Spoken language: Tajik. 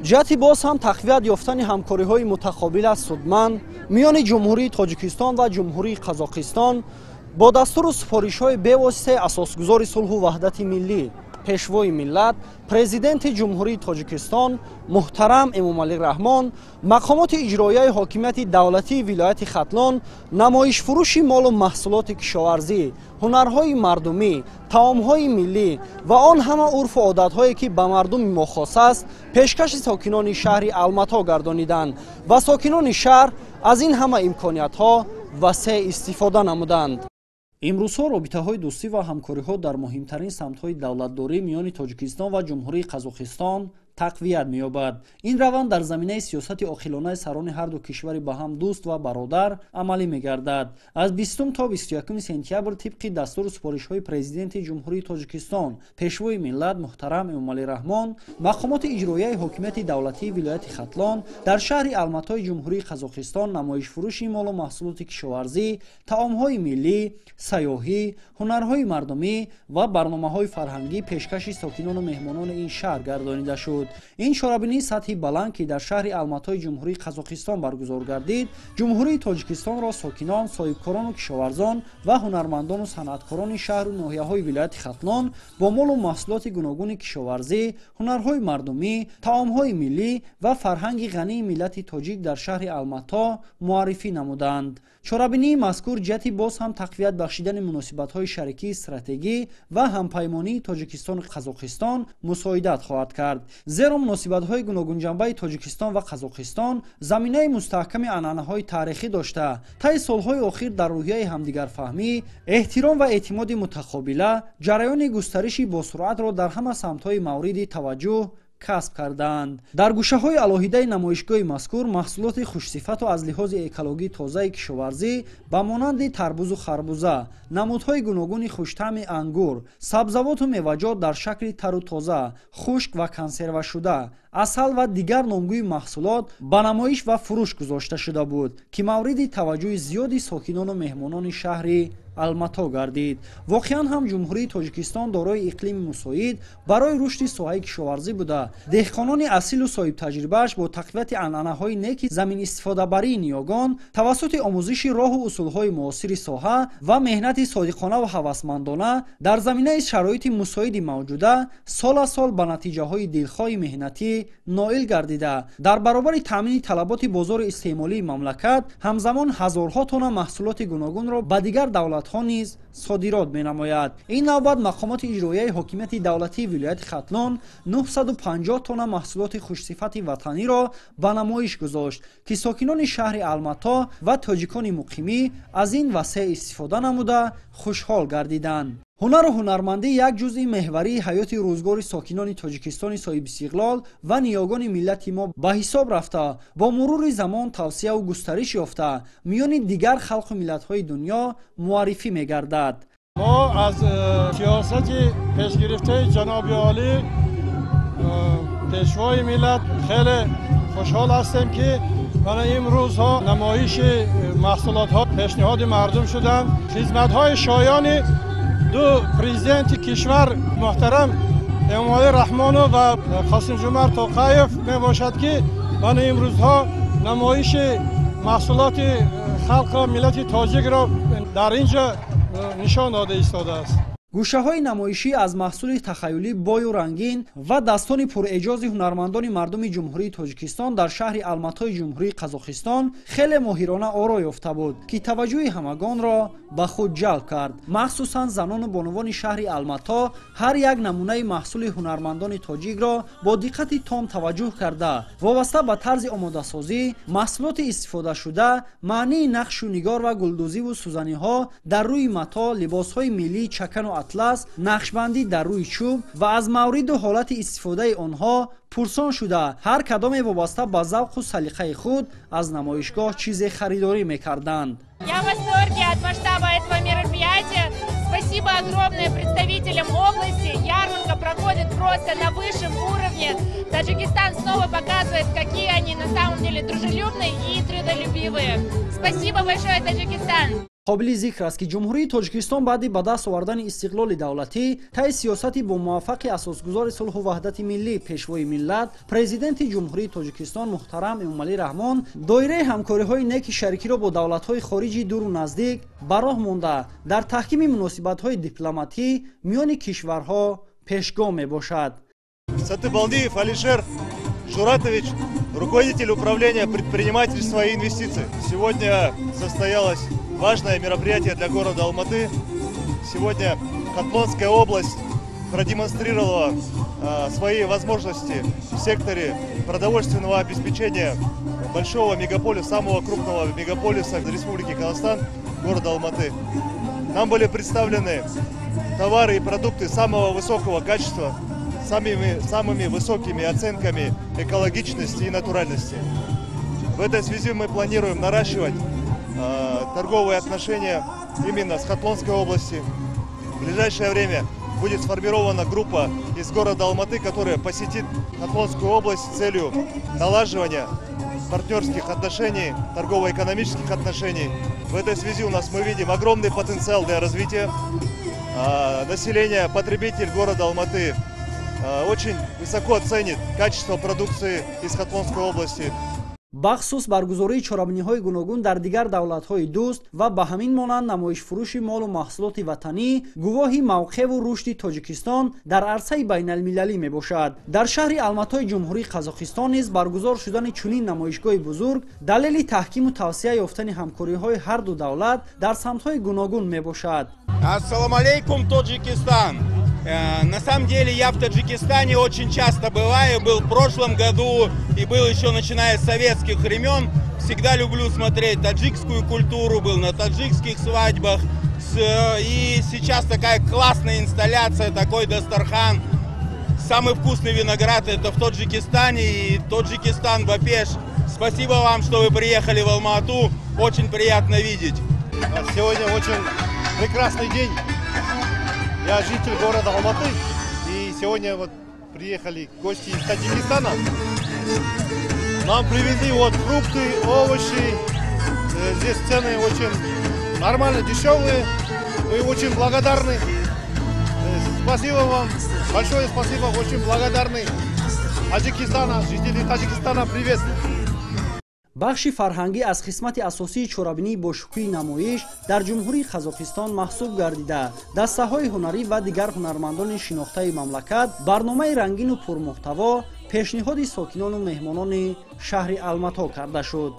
Ҷиҳати боз ҳам тақвият ёфтани ҳамкориҳои мутақобила судманд миёни Ҷумҳурии Тоҷикистон ва Ҷумҳурии Қазоқистон бо дастуру супоришҳои бевоситаи асосгузори сулҳу ваҳдати миллӣ, Пешвои миллат, Президенти Ҷумҳурии Тоҷикистон муҳтарам Эмомалӣ Раҳмон, мақомоти иҷроияи ҳокимияти давлатии вилояти Хатлон намоишфурӯши молу маҳсулоти кишоварзӣ, ҳунарҳои мардумӣ, таомҳои миллӣ ва он ҳама урфу одатҳое, ки ба мардуми мо хос аст, пешкаши сокинони шаҳри Алмато гардониданд ва сокинони шаҳр аз ин ҳама имкониятҳо васеъ истифода намуданд. Имрӯзҳо робитаҳои дӯстӣ ва ҳамкориҳо дар муҳимтарин самтҳои давлатдорӣ миёни Тоҷикистон ва Ҷумҳурии Қазоқистон тақвият меёбад. Ин раванд дар заминаи сиёсати оқилонаи сарони ҳарду кишвари ба ҳам дӯст ва бародар амалӣ мегардад. Аз 20 то 21 сентябр тибқи дастуру супоришҳои Президенти Ҷумҳурии Тоҷикистон, Пешвои миллат муҳтарам Эмомалӣ Раҳмон, мақомоти иҷроияи ҳокимияти давлатии вилояти Хатлон дар шаҳри Алматои Ҷумҳурии Қазоқистон намоишфурӯши молу маҳсулоти кишоварзӣ, таомҳои миллӣ, сайёҳӣ, ҳунарҳои мардумӣ ва барномаҳои фарҳангӣ пешкаши сокинону меҳмонони ин шаҳр гардонида шуд. Ин чорабинии сатҳи баланд, ки дар шаҳри Алматои Ҷумҳурии Қазоқистон баргузор гардид, Ҷумҳурии Тоҷикистонро сокинон, соҳибкорону кишоварзон ва ҳунармандону санъаткорони шаҳру ноҳияҳои вилояти Хатлон бо молу маҳсулоти гуногуни кишоварзӣ, ҳунарҳои мардумӣ, таомҳои миллӣ ва фарҳанги ғании миллати тоҷик дар шаҳри Алмато муаррифӣ намуданд. Чорабинии мазкур ҷиҳати боз ҳам тақвият бахшидани муносибатҳои шарикии стратегӣ ва ҳампаймонии Тоҷикистону Қазоқистон мусоидат хоҳад кард. Зеро муносибатҳои гуногунҷанбаи Тоҷикистон ва Қазоқистон заминаи мустаҳками анъанаҳои таърихӣ дошта, таи солҳои охир дар рӯҳияи ҳамдигарфаҳмӣ, эҳтиром ва эътимоди мутақобила ҷараёни густариши босуръатро дар ҳама самтҳои мавриди таваҷҷӯҳ касб кардаанд. Дар гӯшаҳои алоҳидаи намоишгоҳи мазкур маҳсулоти хушсифату аз лиҳози экологӣ тозаи кишоварзӣ ба монанди тарбузу харбуза, намудҳои гуногуни хуштаъми ангур, сабзавоту меваҷот дар шакли тару тоза, хушк ва консервашуда, асал ва дигар номгӯи маҳсулот ба намоиш ва фурӯш гузошта шуда буд, ки мавриди таваҷҷӯҳи зиёди сокинону меҳмонони шаҳри Алмато гардид. Воқеан ҳам Ҷумҳурии Тоҷикистон дорои иқлими мусоид барои рушди соҳаи кишоварзӣ буда, деҳқонони асилу соҳибтаҷрибааш бо тақвияти анъанаҳои неки заминистифодабарии ниёгон тавассути омӯзиши роҳу усулҳои муосири соҳа ва меҳнати содиқона ва ҳавасмандона дар заминаи шароити мусоиди мавҷуда сол аз сол ба натиҷаҳои дилхоҳи меҳнатӣ ноил гардида, дар баробари таъмини талаботи бозори истеъмолии мамлакат ҳамзамон ҳазорҳо тонна маҳсулоти гуногунро ба дигар давлатҳо низ содирот менамояд. Ин навбат мақомоти иҷроияи ҳокимияти давлатии вилояти Хатлон 950 тонна маҳсулоти хушсифати ватаниро ба намоиш гузошт, ки сокинони шаҳри Алмато ва тоҷикони муқимӣ аз ин васеъ истифода намуда хушҳол гардиданд. Ҳунару ҳунармандӣ як ҷузъи меҳварии ҳаёти рӯзгори сокинони Тоҷикистони соҳибистиқлол ва ниёгони миллати мо ба ҳисоб рафта, бо мурури замон тавсеаву густариш ёфта миёни дигар халқу миллатҳои дунё муаррифӣ мегардад. Мо аз сиёсати пешгирифтаи ҷаноби олӣ, Пешвои миллат, хеле хушҳол ҳастем, ки мана имрӯзҳо намоиши маҳсулотҳо пешниҳоди мардум шуданд. Хизматҳои шоёни ду президенти кишвар муҳтарам Эмомалӣ Раҳмонов ва Қосимҷумар Тоқаев мебошад, ки мана имрӯзҳо намоиши маҳсулоти халқро, миллати тоҷикро дар ин ҷо нишон дода истодааст. Гӯшаҳои намоишӣ аз маҳсули тахаюлӣ бою рангин ва дастони пурэъҷози ҳунармандони мардуми Ҷумҳурии Тоҷикистон дар шаҳри Алматои Ҷумҳурии Қазоқистон хеле моҳирона оро ёфта буд, ки таваҷҷӯҳи ҳамагонро ба худ ҷалб кард. Махсусан занону бонувони шаҳри Алмато ҳар як намунаи маҳсули ҳунармандони тоҷикро бо диққати том таваҷҷӯҳ карда, вобаста ба тарзи омодасозӣ, маҳсулоти истифодашуда, маънии нақшу нигор ва гулдӯзиву сӯзаниҳо дар рӯи мато, либосҳои миллии чакану атлас, нақшбандӣ дар рӯи чӯб ва аз мавриду ҳолати истифодаи онҳо пурсон шуда, ҳар кадоме вобаста ба завқу салиқаи худ аз намоишгоҳ чизе харидорӣ мекарданд. Я в восторге от масштаба этого мероприятия. Спасибо огромное представителям области. Ярмарка проходит просто на высшем уровне. Таджикистан снова показывает, какие они на самом деле дружелюбные и трудолюбивые. Спасибо большое, Таджикистан! Қобили зикр аст, ки Ҷумҳурии Тоҷикистон баъди ба даст овардани истиқлоли давлатӣ таи сиёсати бомуваффақи асосгузори сулҳу ваҳдати миллӣ, Пешвои миллат, Президенти Ҷумҳурии Тоҷикистон муҳтарам Эмомалӣ Раҳмон доираи ҳамкориҳои неки шарикиро бо давлатҳои хориҷи дуру наздик ба роҳ монда, дар таҳкими муносибатҳои дипломатӣ миёни кишварҳо пешгом мебошад. Сатыбалдиев Алишер Журатович, руководитель управления предпринимательства и инвестиций. Сегодня состоялось важное мероприятие для города Алматы. Сегодня Хатлонская область продемонстрировала свои возможности в секторе продовольственного обеспечения большого мегаполиса, самого крупного мегаполиса Республики Казахстан, города Алматы. Нам были представлены товары и продукты самого высокого качества, самыми высокими оценками экологичности и натуральности. В этой связи мы планируем наращивать торговые отношения именно с Хатлонской области. В ближайшее время будет сформирована группа из города Алматы, которая посетит Хатлонскую область с целью налаживания партнерских отношений, торгово-экономических отношений. В этой связи у нас мы видим огромный потенциал для развития. Население, потребитель города Алматы очень высоко ценит качество продукции из Хатлонской области. Бахсус баргузории чорабиниҳои гуногун дар дигар давлатҳои дӯст ва ба ҳамин монанд намоишфурӯши молу маҳсулоти ватанӣ гувоҳи мавқеъву рушди Тоҷикистон дар арсаи байналмилалӣ мебошад. Дар шаҳри Алматои Ҷумҳурии Қазоқистон низ баргузор шудани чунин намоишгоҳи бузург далели таҳкиму тавсия ёфтани ҳамкориҳои ҳарду давлат дар самтҳои гуногун мебошад. Ассалому алейкум, Таджикистан! На самом деле я в Таджикистане очень часто бываю, был в прошлом году и был еще начиная с советских времен. Всегда люблю смотреть таджикскую культуру, был на таджикских свадьбах. И сейчас такая классная инсталляция, такой дастархан. Самый вкусный виноград это в Таджикистане, и Таджикистан ба пеш. Спасибо вам, что вы приехали в Алмату, очень приятно видеть. Сегодня очень прекрасный день. Я житель города Алматы, и сегодня вот приехали гости из Таджикистана. Нам привезли вот фрукты, овощи. Здесь цены очень нормально, дешевые. Мы очень благодарны. Спасибо вам, большое спасибо, очень благодарны. Таджикистана, жители Таджикистана, привет! Бахши фарҳангӣ аз қисмати асосии чорабинии бошукӯҳи намоиш дар Ҷумҳурии Қазоқистон маҳсуб гардида, дастаҳои ҳунарӣ ва дигар ҳунармандони шинохтаи мамлакат барномаи рангину пурмуҳтаво пешниҳоди сокинону меҳмонони шаҳри Алмато карда шуд.